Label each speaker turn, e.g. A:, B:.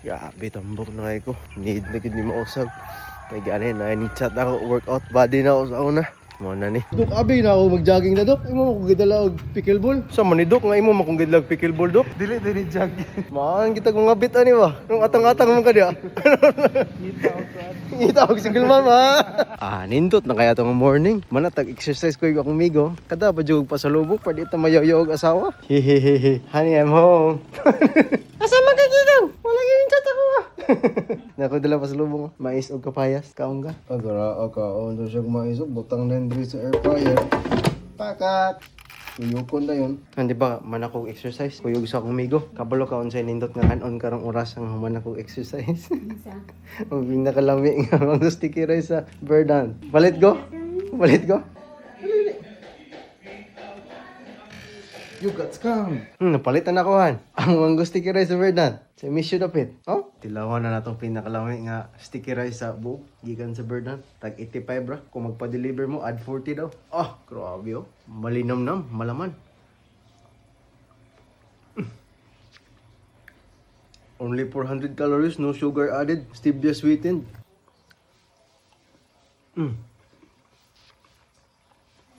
A: Grabe, tambok na kaayo ko. Need na gid ni mausab. Kay gani na ni chat ako, workout body na ako sa una. Mo na ni. Dok, abi na ako mag-jogging na, dok. Imo mo kong gidala og pickleball. Sa man ni dok nga imo mo kong gidala og pickleball, dok?
B: Dili dili jogging.
A: Maan kita kung ngabit ani ba? Nung atang-atang man ka diya. Ngita og single mom ha. Ah, nindot na kaya tong morning. Manatag exercise ko yung akong migo. Kada pa jud pasalubong pa dito mayaw og asawa. Hehehe. Honey, I'm home. Asa man ka gikan? Wala gyud chat ako ah. Nako dala pasalubong mais og kapayas kaon ka. Agara kaon do siya mais og butang na diri sa air fryer. Pakat. Kuyukon na yun. Hindi ba, man akong exercise. Kuyog sa akong migo. Kabalo ka unsay nindot nga kanon karong oras ang human akong exercise. Ang pinakalami nga mga sticky rice sa Verdant. Palit go? Palit go?
B: You got scammed.
A: Napalitan ako han. Ang mango sticky rice sa Verdant. Sa Miss you dapit. Oh? Tilawan na natong pinakalami nga sticky rice sa buok. Gikan sa Verdant. Tag 85 bra. Kung magpa-deliver mo, add 40 daw. Oh, grabe oh. Malinamnam, malaman. Only 400 calories, no sugar added, stevia sweetened.